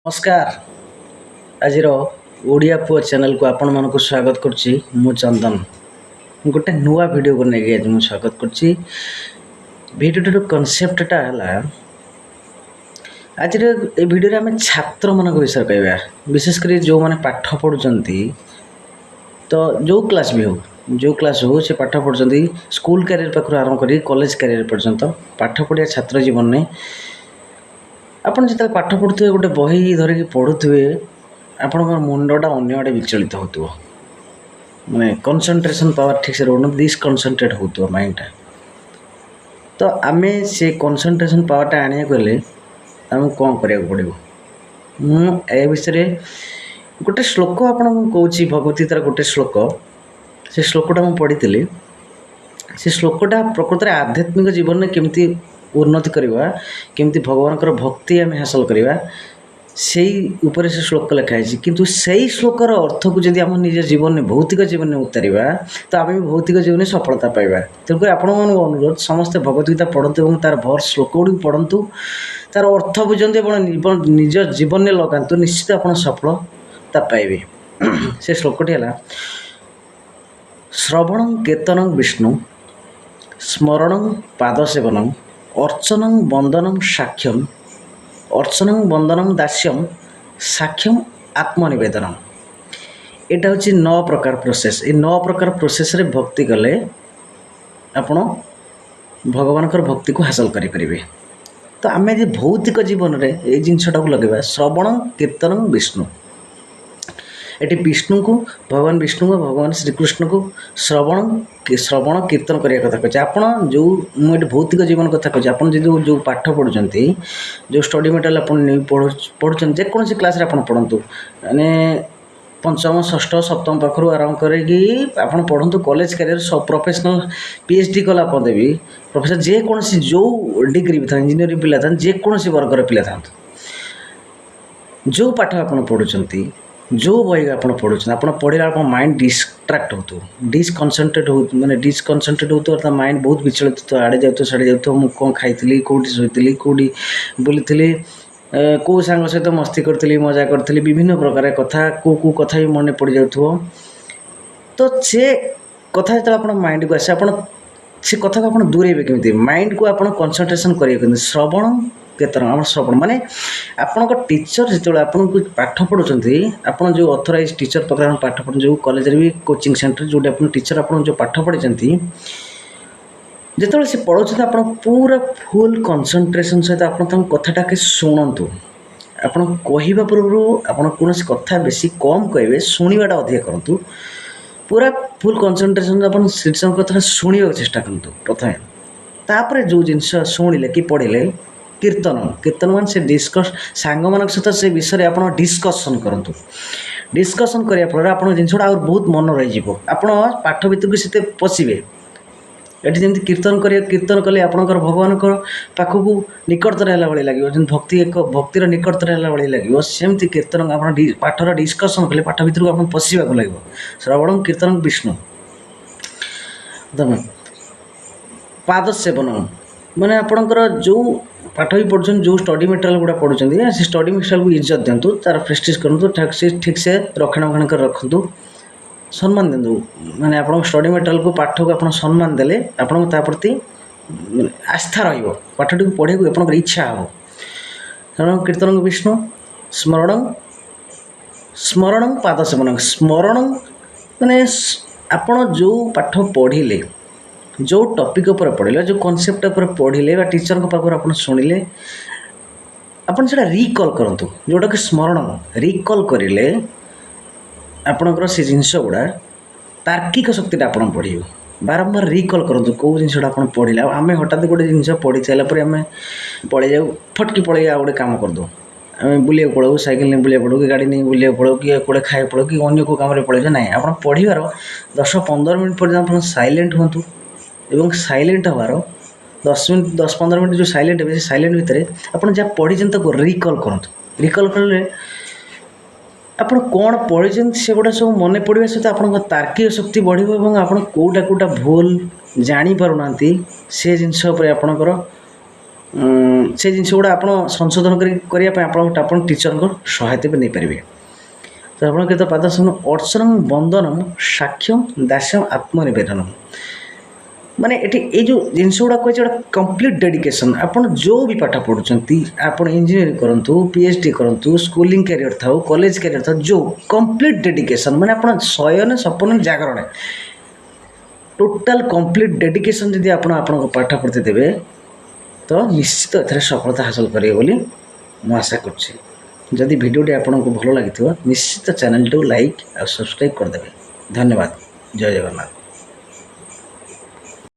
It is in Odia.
ନମସ୍କାର, ଆଜିର ଓଡ଼ିଆ ପୁଅ ଚ୍ୟାନେଲକୁ ଆପଣମାନଙ୍କୁ ସ୍ୱାଗତ କରୁଛି। ମୁଁ ଚନ୍ଦନ, ଗୋଟେ ନୂଆ ଭିଡ଼ିଓକୁ ନେଇକି ଆଜି ମୁଁ ସ୍ୱାଗତ କରୁଛି। ଭିଡ଼ିଓଟିର କନସେପ୍ଟଟା ହେଲା, ଆଜିର ଏ ଭିଡ଼ିଓରେ ଆମେ ଛାତ୍ରମାନଙ୍କ ବିଷୟରେ କହିବା, ବିଶେଷ କରି ଯେଉଁମାନେ ପାଠ ପଢ଼ୁଛନ୍ତି। ତ ଯେଉଁ କ୍ଲାସ୍ ବି ହେଉ, ଯେଉଁ କ୍ଲାସ୍ ହେଉ ସେ ପାଠ ପଢ଼ୁଛନ୍ତି, ସ୍କୁଲ କ୍ୟାରିୟର ପାଖରୁ ଆରମ୍ଭ କରି କଲେଜ କ୍ୟାରିୟର ପର୍ଯ୍ୟନ୍ତ ପାଠ ପଢ଼ିବା ଛାତ୍ର ଜୀବନରେ ଆପଣ ଯେତେବେଳେ ପାଠ ପଢ଼ୁଥିବେ, ଗୋଟେ ବହି ଧରିକି ପଢ଼ୁଥିବେ, ଆପଣଙ୍କର ମୁଣ୍ଡଟା ଅନ୍ୟ ଆଡ଼େ ବିଚଳିତ ହେଉଥିବ, ମାନେ କନସେନ୍ଟ୍ରେସନ୍ ପାୱାର ଠିକ୍ସେ ରହୁନି, ଡିସକନସେନ୍ଟ୍ରେଟ୍ ହେଉଥିବ ମାଇଣ୍ଡଟା। ତ ଆମେ ସେ କନସେନ୍ଟ୍ରେସନ୍ ପାୱାରଟା ଆଣିବାକୁ ହେଲେ ଆମକୁ କ'ଣ କରିବାକୁ ପଡ଼ିବ? ମୁଁ ଏ ବିଷୟରେ ଗୋଟେ ଶ୍ଲୋକ ଆପଣଙ୍କୁ କହୁଛି, ଭଗବତ୍ ଗୀତାର ଗୋଟେ ଶ୍ଲୋକ। ସେ ଶ୍ଲୋକଟା ମୁଁ ପଢ଼ିଥିଲି। ସେ ଶ୍ଲୋକଟା ପ୍ରକୃତରେ ଆଧ୍ୟାତ୍ମିକ ଜୀବନରେ କେମିତି ଉନ୍ନତି କରିବା, କେମିତି ଭଗବାନଙ୍କର ଭକ୍ତି ଆମେ ହାସଲ କରିବା, ସେଇ ଉପରେ ସେ ଶ୍ଲୋକ ଲେଖା ହେଇଛି। କିନ୍ତୁ ସେଇ ଶ୍ଲୋକର ଅର୍ଥକୁ ଯଦି ଆମ ନିଜ ଜୀବନରେ, ଭୌତିକ ଜୀବନରେ ଉତାରିବା, ତ ଆମେ ବି ଭୌତିକ ଜୀବନରେ ସଫଳତା ପାଇବା। ତେଣୁକରି ଆପଣମାନଙ୍କୁ ଅନୁରୋଧ, ସମସ୍ତେ ଭଗବତ୍ ଗୀତା ପଢ଼ନ୍ତୁ ଏବଂ ତାର ଭର୍ସ, ଶ୍ଲୋକ ଗୁଡ଼ିକୁ ପଢ଼ନ୍ତୁ, ତାର ଅର୍ଥ ବୁଝନ୍ତୁ ଏବଂ ନିଜ ଜୀବନରେ ଲଗାନ୍ତୁ। ନିଶ୍ଚିତ ଆପଣ ସଫଳତା ପାଇବେ। ସେ ଶ୍ଲୋକଟି ହେଲା, ଶ୍ରବଣଂ କୀର୍ତ୍ତନଂ ବିଷ୍ଣୁ ସ୍ମରଣଂ ପାଦସେବନଂ ଅର୍ଚ୍ଚନଂ ବନ୍ଦନଂ ସାକ୍ଷ୍ୟಂ ଅର୍ଚ୍ଚନଂ ବନ୍ଦନଂ ଦାସ୍ୟಂ ସାକ୍ଷ୍ୟಂ ଆତ୍ମନିବେଦନಂ। ଏଇଟା ହେଉଛି 9 ପ୍ରକାର ପ୍ରୋସେସ୍। ଏଇ 9 ପ୍ରକାର ପ୍ରୋସେସ୍ରେ ଭକ୍ତି କଲେ ଆପଣ ଭଗବାନଙ୍କର ଭକ୍ତିକୁ ହାସଲ କରିପାରିବେ। ତ ଆମେ ଯଦି ଭୌତିକ ଜୀବନରେ ଏଇ ଜିନିଷଟାକୁ ଲଗେଇବା, ଶ୍ରବଣ କୀର୍ତ୍ତନ ବିଷ୍ଣୁ, ଏଠି ବିଷ୍ଣୁଙ୍କୁ, ଭଗବାନ ବିଷ୍ଣୁଙ୍କୁ, ଭଗବାନ ଶ୍ରୀକୃଷ୍ଣଙ୍କୁ ଶ୍ରବଣ କୀର୍ତ୍ତନ କରିବା କଥା କହୁଛି। ଆପଣ ଯେଉଁ, ମୁଁ ଏଠି ଭୌତିକ ଜୀବନ କଥା କହୁଛି, ଆପଣ ଯଦି ଯେଉଁ ପାଠ ପଢ଼ୁଛନ୍ତି, ଯେଉଁ ଷ୍ଟଡ଼ି ମେଟେରିଆଲ୍ ଆପଣ ନେଇ ପଢ଼ୁଛନ୍ତି, ଯେକୌଣସି କ୍ଲାସ୍ରେ ଆପଣ ପଢ଼ନ୍ତୁ, ମାନେ ପଞ୍ଚମ, ଷଷ୍ଠ, ସପ୍ତମ ପାଖରୁ ଆରମ୍ଭ କରିକି ଆପଣ ପଢ଼ନ୍ତୁ, କଲେଜ କ୍ୟାରିୟର, ସବୁ ପ୍ରଫେସନାଲ୍, ପିଏଚ୍ ଡି କଲା ପରେ ବି, ପ୍ରଫେସର, ଯେକୌଣସି ଯେଉଁ ଡିଗ୍ରୀ ବି ଥାନ୍ତୁ, ଇଞ୍ଜିନିୟରିଂ ପିଲା ଥାନ୍ତୁ, ଯେକୌଣସି ବର୍ଗର ପିଲା ଥାନ୍ତୁ, ଯେଉଁ ପାଠ ଆପଣ ପଢ଼ୁଛନ୍ତି, ଯେଉଁ ବହି ଆପଣ ପଢ଼ୁଛନ୍ତି, ଆପଣ ପଢ଼ିଲା ଆପଣ ମାଇଣ୍ଡ ଡିଷ୍ଟ୍ରାକ୍ଟ ହେଉଥିବ, ଡିସକନସେନ୍ଟ୍ରେଟ୍ ହଉ, ମାନେ ଡିସକନସେନ୍ଟ୍ରେଟ୍ ହେଉଥିବ, ତା ମାଇଣ୍ଡ ବହୁତ ବିଚଳିତ ହେଉଥିବ, ଆଡ଼େ ଯାଉଥିବ, ସିଆଡ଼େ ଯାଉଥିବ। ମୁଁ କ'ଣ ଖାଇଥିଲି, କେଉଁଠି ଶୋଇଥିଲି, କେଉଁଠି ବୁଲିଥିଲି, କେଉଁ ସାଙ୍ଗ ସହିତ ମସ୍ତି କରିଥିଲି, ମଜା କରିଥିଲି, ବିଭିନ୍ନ ପ୍ରକାର କଥା, କେଉଁ କେଉଁ କଥା ବି ମନେ ପଡ଼ିଯାଉଥିବ। ତ ସେ କଥା ଯେତେବେଳେ ଆପଣ ମାଇଣ୍ଡକୁ ଆସେ, ଆପଣ ସେ କଥାକୁ ଆପଣ ଦୂରେଇବେ କେମିତି? ମାଇଣ୍ଡକୁ ଆପଣ କନସେନ୍ଟ୍ରେସନ୍ କରିବେ କେମିତି? ଶ୍ରବଣ କୀର୍ତ୍ତନ, ଆମର ଶ୍ରବଣ ମାନେ ଆପଣଙ୍କ ଟିଚର୍ ଯେତେବେଳେ ଆପଣଙ୍କୁ ପାଠ ପଢ଼ୁଛନ୍ତି, ଆପଣ ଯେଉଁ ଅଥରାଇଜ୍ ଟିଚର୍ ପାଖରେ ଆପଣ ପାଠ ପଢ଼ୁଛନ୍ତି, ଯେଉଁ କଲେଜରେ ବି, କୋଚିଂ ସେଣ୍ଟର ଯେଉଁଠି ଆପଣ ଟିଚର୍ ଆପଣଙ୍କୁ ଯେଉଁ ପାଠ ପଢ଼ିଛନ୍ତି, ଯେତେବେଳେ ସେ ପଢ଼ଉଛନ୍ତି, ଆପଣ ପୁରା ଫୁଲ୍ କନସେନ୍ଟ୍ରେସନ୍ ସହିତ ଆପଣ ତାଙ୍କ କଥାଟାକେ ଶୁଣନ୍ତୁ। ଆପଣ କହିବା ପୂର୍ବରୁ ଆପଣ କୌଣସି କଥା ବେଶୀ କମ୍ କହିବେ, ଶୁଣିବାଟା ଅଧିକା କରନ୍ତୁ। ପୁରା ଫୁଲ୍ କନସେନ୍ଟ୍ରେସନ୍ ଆପଣ ଟିଚର୍ଙ୍କ କଥାଟା ଶୁଣିବାକୁ ଚେଷ୍ଟା କରନ୍ତୁ ପ୍ରଥମେ। ତାପରେ ଯେଉଁ ଜିନିଷ ଶୁଣିଲେ କି ପଢ଼ିଲେ, କୀର୍ତ୍ତନ। କୀର୍ତ୍ତନ ମାନେ ସେ ଡିସ୍କସ୍, ସାଙ୍ଗମାନଙ୍କ ସହିତ ସେ ବିଷୟରେ ଆପଣ ଡିସ୍କସନ୍ କରନ୍ତୁ। ଡିସ୍କସନ୍ କରିବା ଫଳରେ ଆପଣଙ୍କ ଜିନିଷଟା ଆହୁରି ବହୁତ ମନ ରହିଯିବ, ଆପଣ ପାଠ ଭିତରକୁ ସେତେ ପଶିବେ। ଏଠି ଯେମିତି କୀର୍ତ୍ତନ କରିବା, କୀର୍ତ୍ତନ କଲେ ଆପଣଙ୍କର ଭଗବାନଙ୍କ ପାଖକୁ ନିକଟତର ହେଲା ଭଳି ଲାଗିବ, ଯେମିତି ଭକ୍ତି ଏକ ଭକ୍ତିର ନିକଟତର ହେଲା ଭଳି ଲାଗିବ, ସେମିତି କୀର୍ତ୍ତନ ଆପଣ ପାଠର ଡିସ୍କସନ୍ କଲେ ପାଠ ଭିତରକୁ ଆପଣ ପଶିବାକୁ ଲାଗିବ। ଶ୍ରବଣ କୀର୍ତ୍ତନ ବିଷ୍ଣୁ ତମେ ପାଦ ସେବନ, ମାନେ ଆପଣଙ୍କର ଯେଉଁ ପାଠ ବି ପଢ଼ୁଛନ୍ତି, ଯେଉଁ ଷ୍ଟଡ଼ି ମେଟେରିଆଲ୍ ଗୁଡ଼ା ପଢ଼ୁଛନ୍ତି, ସେ ଷ୍ଟଡ଼ି ମେଟେରିଆଲ୍କୁ ଇଜ୍ଜତ ଦିଅନ୍ତୁ, ତା'ର ପ୍ରେଷ୍ଟିଜ୍ କରନ୍ତୁ, ଠିକ୍ସେ ରକ୍ଷଣାବେକ୍ଷଣ କରି ରଖନ୍ତୁ, ସମ୍ମାନ ଦିଅନ୍ତୁ। ମାନେ ଆପଣଙ୍କ ଷ୍ଟଡ଼ି ମେଟେରିଆଲ୍କୁ, ପାଠକୁ ଆପଣ ସମ୍ମାନ ଦେଲେ ଆପଣଙ୍କୁ ତା ପ୍ରତି ଆସ୍ଥା ରହିବ, ପାଠଟିକୁ ପଢ଼ିବାକୁ ଆପଣଙ୍କର ଇଚ୍ଛା ହେବ। ତେଣୁ କୀର୍ତ୍ତନ ବିଷ୍ଣୁ ସ୍ମରଣ, ସ୍ମରଣ ପାଦ ସେବନ। ସ୍ମରଣ ମାନେ ଆପଣ ଯେଉଁ ପାଠ ପଢ଼ିଲେ, ଯେଉଁ ଟପିକ୍ ଉପରେ ପଢ଼ିଲେ, ଯେଉଁ କନସେପ୍ଟ ଉପରେ ପଢ଼ିଲେ ବା ଟିଚର୍ଙ୍କ ପାଖରୁ ଆପଣ ଶୁଣିଲେ, ଆପଣ ସେଇଟା ରିକଲ୍ କରନ୍ତୁ, ଯେଉଁଟାକି ସ୍ମରଣ। ରିକଲ୍ କରିଲେ ଆପଣଙ୍କର ସେ ଜିନିଷ ଗୁଡ଼ା ତାର୍କିକ ଶକ୍ତିଟା ଆପଣ ବଢ଼ିବ। ବାରମ୍ବାର ରିକଲ୍ କରନ୍ତୁ କେଉଁ ଜିନିଷଟା ଆପଣ ପଢ଼ିଲେ। ଆଉ ଆମେ ହଠାତ୍ ଗୋଟେ ଜିନିଷ ପଢ଼ି ସାରିଲା ପରେ ଆମେ ପଳେଇ ଯାଉ, ଫଟକି ପଳେଇ ଆଉ ଗୋଟେ କାମ କରିଦେଉ। ଆମେ ବୁଲିବାକୁ ପଳାଉ, ସାଇକେଲ ନେଇ ବୁଲିବାକୁ ପଳାଉ କି ଗାଡ଼ି ନେଇ ବୁଲିବାକୁ ପଳାଉ କି କୁଆଡ଼େ ଖାଇବାକୁ ପଳାଉ କି ଅନ୍ୟ କେଉଁ କାମରେ ପଳେଇ ଯାଉ। ନାହିଁ, ଆପଣ ପଢ଼ିବାର 10-15 ମିନିଟ୍ ପର୍ଯ୍ୟନ୍ତ ଆପଣ ସାଇଲେଣ୍ଟ ହୁଅନ୍ତୁ ଏବଂ ସାଇଲେଣ୍ଟ ହେବାର 10 ମିନିଟ୍, 10-15 ମିନିଟ୍ ଯେଉଁ ସାଇଲେଣ୍ଟ ହେବେ, ସେ ସାଇଲେଣ୍ଟ ଭିତରେ ଆପଣ ଯାହା ପଢ଼ିଛନ୍ତି ତାକୁ ରିକଲ୍ କରନ୍ତୁ। ରିକଲ୍ କଲେ ଆପଣ କ'ଣ ପଢ଼ିଛନ୍ତି ସେଗୁଡ଼ା ସବୁ ମନେ ପଡ଼ିବା ସହିତ ଆପଣଙ୍କ ତାର୍କିକ ଶକ୍ତି ବଢ଼ିବ ଏବଂ ଆପଣ କେଉଁଟା କେଉଁଟା ଭୁଲ ଜାଣିପାରୁନାହାନ୍ତି, ସେ ଜିନିଷ ଉପରେ ଆପଣଙ୍କର ସେ ଜିନିଷ ଗୁଡ଼ା ଆପଣ ସଂଶୋଧନ କରି କରିବା ପାଇଁ ଆପଣ ଟିଚରଙ୍କ ସହାୟତା ବି ନେଇପାରିବେ। ତ ଆପଣ କେତେ ପାଦ ଅର୍ଚ୍ଚନଂ ବନ୍ଦନಂ ସାକ୍ଷ୍ୟಂ ଦାସ୍ୟಂ ଆତ୍ମନିବେଦନಂ। ମାନେ ଏଠି ଏଇ ଯେଉଁ ଜିନିଷ ଗୁଡ଼ା କହିଛି, ଏଇଟା କମ୍ପ୍ଲିଟ୍ ଡେଡିକେସନ୍। ଆପଣ ଯେଉଁ ବି ପାଠ ପଢ଼ୁଛନ୍ତି, ଆପଣ ଇଞ୍ଜିନିୟରିଂ କରନ୍ତୁ, ପିଏଚଡି କରନ୍ତୁ, ସ୍କୁଲିଂ କ୍ୟାରିୟର ଥାଉ, କଲେଜ କ୍ୟାରିୟର ଥାଉ, ଯେଉଁ କମ୍ପ୍ଲିଟ୍ ଡେଡିକେସନ୍, ମାନେ ଆପଣ ଶୟନ ସପନ ଜାଗରଣ ଟୋଟାଲ୍ କମ୍ପ୍ଲିଟ୍ ଡେଡିକେସନ୍ ଯଦି ଆପଣ ଆପଣଙ୍କ ପାଠ ପ୍ରତି ଦେବେ, ତ ନିଶ୍ଚିତ ଏଥିରେ ସଫଳତା ହାସଲ କରିବେ ବୋଲି ମୁଁ ଆଶା କରୁଛି। ଯଦି ଭିଡ଼ିଓଟି ଆପଣଙ୍କୁ ଭଲ ଲାଗିଥିବ, ନିଶ୍ଚିତ ଚ୍ୟାନେଲଟିକୁ ଲାଇକ୍ ଆଉ ସବସ୍କ୍ରାଇବ୍ କରିଦେବେ। ଧନ୍ୟବାଦ। ଜୟ ଜଗନ୍ନାଥ।